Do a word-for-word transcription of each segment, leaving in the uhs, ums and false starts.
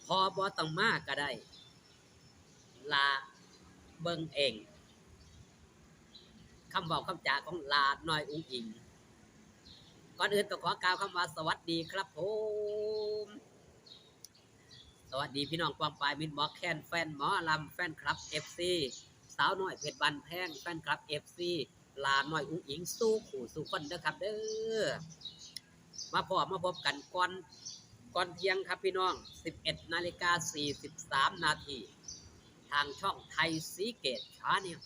พ่อบ่ต้องมาก็ได้ หล้าเบิ่งเอง คำเว้าคำจาของหล้าน้อยอุ๋งอิ๋ง ก่อนอื่นต้องขอกล่าวคำว่าสวัสดีครับผม สวัสดีพี่น้องป้องปายมิตรหมอแคน แฟนหมอลำ แฟนคลับ เอฟซี สาวน้อยเพชรบ้านแพง แฟนคลับ เอฟซี หล้าน้อยอุ๋งอิ๋ง สู่ผู้สู่คนเด้อครับเด้อ มาพ้อมาพบกันก่อน ก่อนเที่ยงครับพี่น้อง สิบเอ็ดนาฬิกาสี่สิบสามนาที ทางช่องไทยศรีเกตชาแนล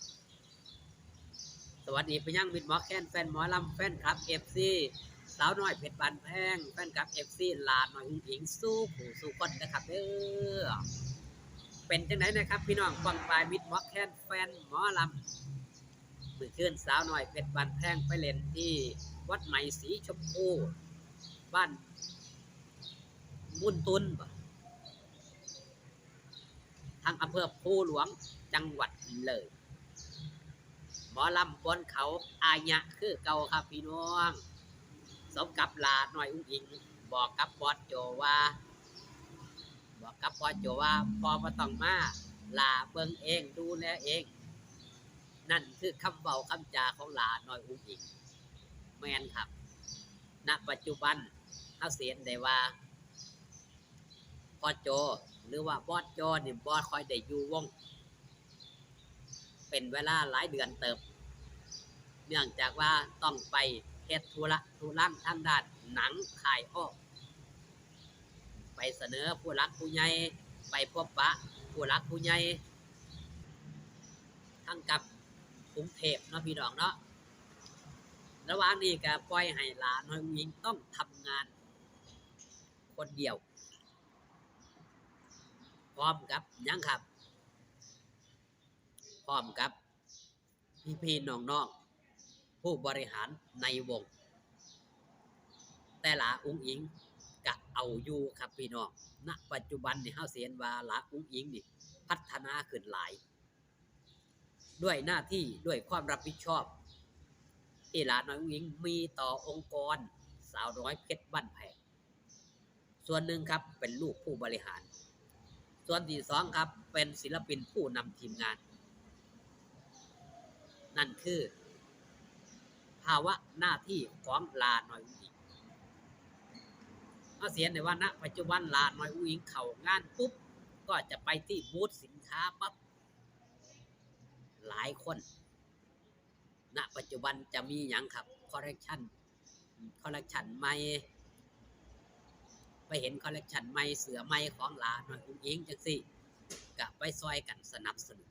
สวัสดีไปยังมิตรหมอแคน แฟนหมอลำ แฟนคลับ เอฟซี สาวน้อยเพชรบ้านแพง แฟนคลับ เอฟซี หล้าน้อยอุ๋งอิ๋ง สู่ผู้สู่คนนะครับเด้อ เป็นจังได๋นะครับพี่น้องป้องปายมิตรหมอแคน แฟนหมอลำ มื้อคืนสาวน้อยเพชรบ้านแพงไปเล่นที่วัดใหม่สีชมพู บ้านมุ่นตุนบ่ ทางอำเภอภูหลวง จังหวัดเลย หมอลำบนเขาอาญะคือเก่าครับพี่น้อง สมกับหล้าน้อยอุ๋งอิ๋ง บอกกับบอสโจว่า บอกกับบอสโจว่า พ่อบ่ต้องมา หล้าเบิ่งเอง ดูแลเอง นั่นคือคำเว้าคำจาของหล้าน้อยอุ๋งอิ๋ง แม่นครับ ณ ปัจจุบัน เฮาสิเห็นได้ว่า พ่อโจ หรือว่าบอสโจนี่บ่ค่อยได้อยู่วง เป็นเวลาหลายเดือนเติบ เนื่องจากว่าต้องไปเฮ็ดธุระธุรังทางด้านหนังค่ายอ้อ ไปเสนอผู้หลักผู้ใหญ่ ไปพบปะผู้หลักผู้ใหญ่ ทางกับกรุงเทพฯเนาะพี่น้องเนาะ ระหว่างนี้ก็ปล่อยให้หล้าน้อยอุ๋งอิ๋งต้องทำงานคนเดียว พร้อมกับหยังครับ พร้อมกับพี่ๆน้องๆ ผู้บริหารในวง แต่หล้าอุ๋งอิ๋งก็เอาอยู่ครับพี่น้อง ณ ปัจจุบันนี่เฮาสิเห็นว่าหล้าอุ๋งอิ๋งนี่พัฒนาขึ้นหลาย ด้วยหน้าที่ ด้วยความรับผิดชอบ ที่หล้าน้อยอุ๋งอิ๋งมีต่อองค์กรสาวน้อยเพชรบ้านแพง ส่วนหนึ่งครับเป็นลูกผู้บริหาร ส่วนที่สองครับเป็นศิลปินผู้นำทีมงาน นั่นคือภาระหน้าที่ของหล้าน้อยอุ๋งอิ๋ง เฮาสิเห็นได้ว่า ณ ปัจจุบันหล้าน้อยอุ๋งอิ๋งเข้างานปุ๊บ ก็จะไปที่บูธสินค้าปั๊บ หลายคน ณ ปัจจุบันจะมีหยังครับ คอลเลกชัน คอลเลกชันใหม่ ไปเห็นคอลเลกชันใหม่ เสื้อใหม่ของหล้าน้อยอุ๋งอิ๋งจั่งซี้ ก็ไปซ่อยกันสนับสนุน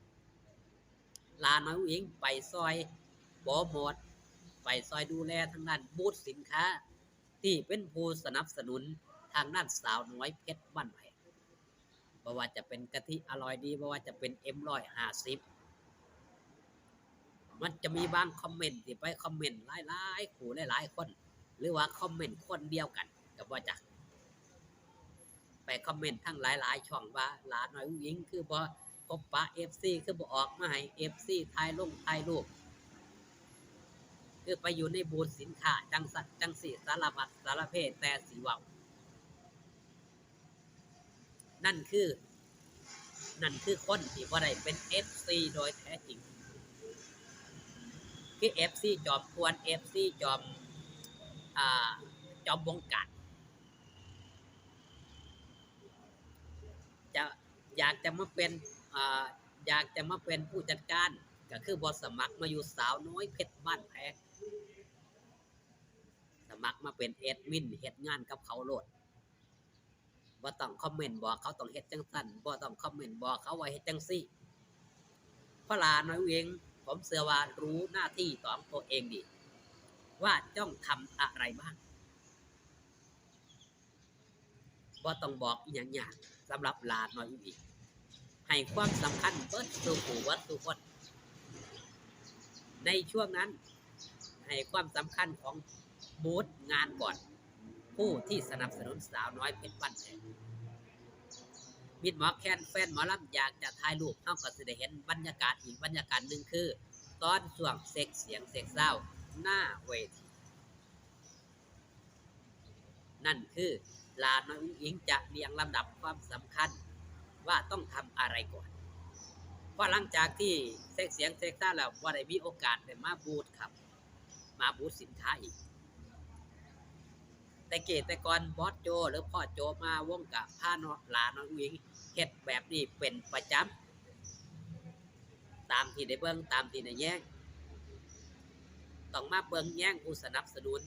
หล้าน้อยอุ๋งอิ๋งไปซ่อยโปรโมท ไปซ่อยดูแลทางด้านบูธสินค้า ที่เป็นผู้สนับสนุนทางด้านสาวน้อยเพชรบ้านแพง บ่ว่าจะเป็นกะทิอร่อยดี บ่ว่าจะเป็น เอ็มร้อยห้าสิบ มันจะมีบางคอมเมนต์ที่ไปคอมเมนต์หลายๆ คู่หลายๆ คน หรือว่าคอมเมนต์คนเดียวกันก็บ่จัก ไปคอมเมนต์ทั้งหลายๆ ช่องว่าหล้าน้อยอุ๋งอิ๋งคือบ่พบปะ เอฟซี คือบ่ออกมาให้ เอฟซี ถ่ายลงถ่ายรูป คือไปอยู่ในบูธสินค้าจั่งซั้นจั่งซี้ สารพัดสารเพ แต่สิเว้า นั่นคือ นั่นคือคนที่บ่ได้เป็น เอฟซี โดยแท้จริง คือ เอฟซี จอมกวน เอฟซี จอม อ่า จอมวงการ จะ อยากจะมาเป็น อ่า อยากจะมาเป็นผู้จัดการ ก็คือบ่สมัครมาอยู่สาวน้อยเพชรบ้านแพง สมัครมาเป็นแอดมิน เฮ็ดงานกับเขาโลด บ่ต้องคอมเมนต์บอกเขาต้องเฮ็ดจั่งซั้น บ่ต้องคอมเมนต์บอกเขาว่าเฮ็ดจั่งซี้ เพราะหล้าน้อยอุ๋งอิ๋ง ผมเชื่อว่ารู้หน้าที่ของตัวเองดี ว่าต้องทำอะไรบ้าง บ่ต้องบอกอิหยังยาก สำหรับหล้าน้อยอุ๋งอิ๋ง ให้ความสำคัญเบิดสู่ผู้เบิดสู่คน ในช่วงนั้น ให้ความสำคัญของบูธงานก่อน ผู้ที่สนับสนุนสาวน้อยเพชรบ้านแพง มิตรหมอแคน แฟนหมอลำอยากจะถ่ายรูป เฮาก็สิได้เห็นบรรยากาศอีกบรรยากาศหนึ่งคือ ตอนช่วงเช็คเสียงเช็คซาวด์หน้าเวที นั่นคือ หลาน้อยอุ๋งอิ๋งจะเรียงลำดับความสำคัญว่าต้องทำอะไรก่อน เพราะหลังจากที่เช็คเสียงเช็คซาวแล้วบ่ได้มีโอกาสได้มาบูธครับ มาบูธสินค้าอีก แต่เก้แต่ก่อนบอสโจหรือพ่อโจมาวงกะพาเนาะหลาน้อยอุ๋งอิ๋งเฮ็ดแบบนี้เป็นประจำ ตามที่ได้เบิ่งตามที่ได้แยง ต้องมาเบิ่งแยงผู้สนับสนุน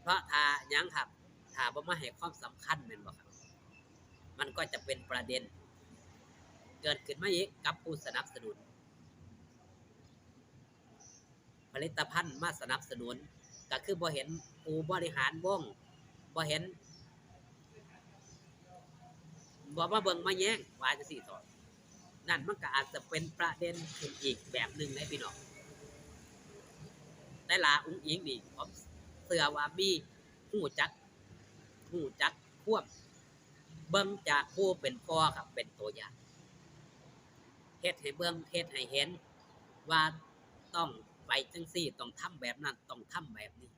เพราะถ้าหยังครับ ถ้าบ่มาให้ความสำคัญแม่นบ่ครับ มันก็จะเป็นประเด็น เกิดขึ้นมาอีกกับผู้สนับสนุน ผลิตภัณฑ์มาสนับสนุน ก็คือบ่เห็นผู้บริหารวง บ่เห็น บ่มาเบิ่งมาแยง ว่าจั่งซี้เถาะ นั่นมันก็อาจจะเป็นประเด็นขึ้นอีกแบบหนึ่งเด้พี่น้อง แต่หลาอุ๋งอิ๋งนี่ ผมเชื่อว่ามี ฮู้จัก ฮู้จักควบ เบิ่งจากผู้เป็นพ่อครับ เป็นตัวอย่าง เฮ็ดให้เบิ่ง เฮ็ดให้เห็น ว่าต้องไปจั่งซี้ ต้องทำแบบนั้น ต้องทำแบบนี้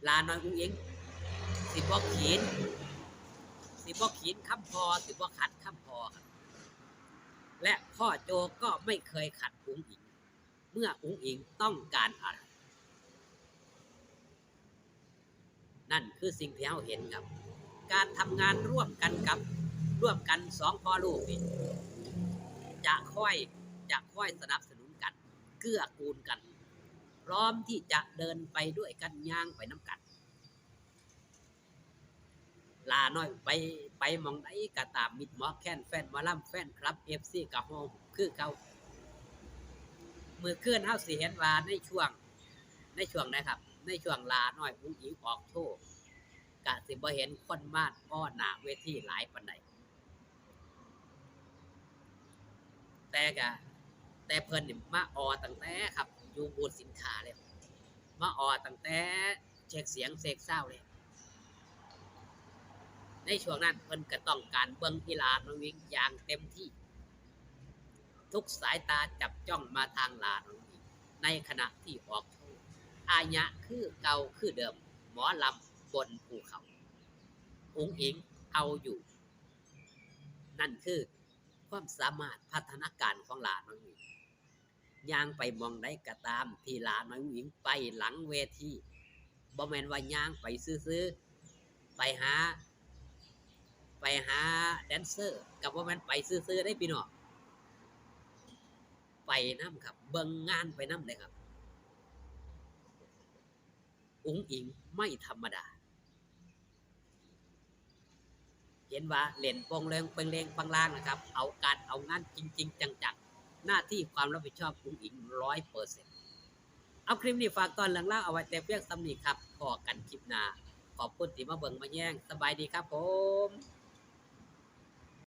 หลาน้อยอุ๋งอิ๋ง สิบ่ขีน สิบ่ขีนคำพ่อ สิบ่ขัดคำพ่อครับ และพ่อโจก็ไม่เคยขัดอุ๋งอิ๋ง เมื่ออุ๋งอิ๋งต้องการอะไร นั่นคือสิ่งที่เราเห็นครับ การทำงานร่วมกันกับ ร่วมกันสองพ่อลูกนี่ จะคอย จะคอยสนับสนุนกัน เกื้อกูลกัน พร้อมที่จะเดินไปด้วยกัน ย่างไปนำกัน หลาน้อยไป ไปหม่องใดก็ตาม มิตรหมอแคน แฟนหมอลำ แฟนคลับ เอฟซี ก็ฮ้องคือเก่า มื้อคืนเราสิเห็นว่าในช่วง ในช่วงใดครับ ในช่วงหลาน้อยอุ๋งอิ๋งออกโชว์ ก็สิบ่เห็นคนมาอ้อหน้าเวทีหลายปานใด แต่ก็ แต่เพิ่นนี่มาอ้อตั้งแต่ครับ อยู่บูธสินค้าแล้ว มาอ้อตั้งแต่เช็คเสียงเช็คซาวด์แล้ว ในช่วงนั้นเพิ่นก็ต้องการเบิ่งอีหลาน้อยอุ๋งอิ๋งอย่างเต็มที่ ทุกสายตาจับจ้องมาทางหลาน้อยอุ๋งอิ๋ง ในขณะที่ออกโชว์ อาญะคือเก่าคือเดิม หมอลำบนภูเขา อุ๋งอิ๋งเอาอยู่ นั่นคือความสามารถพัฒนาการของหลาน้อยอุ๋งอิ๋ง ย่างไปหม่องใดก็ตามที่หลาน้อยอุ๋งอิ๋งไปหลังเวที บ่แม่นว่าย่างไปซื่อๆ ไปหา ไปหาแดนเซอร์ ก็บ่แม่นไปซื่อๆเด้พี่น้อง ไปนำครับ เบิ่งงานไปนำเลยครับ อุ๋งอิ๋งไม่ธรรมดา เห็นว่าเล่นโป่งเลงเป่งเลงปังลางนะครับ เอาการเอางานจริงๆจังๆ หน้าที่ความรับผิดชอบอุ๋งอิ๋งร้อยเปอร์เซ็นต์ เอาคลิปนี้ฝากตอนเรื่องราวเอาไว้แต่เพียงส่ำนี้ครับ พ้อกันคลิปหน้า ขอบคุณที่มาเบิ่งมาแยง สบายดีครับผม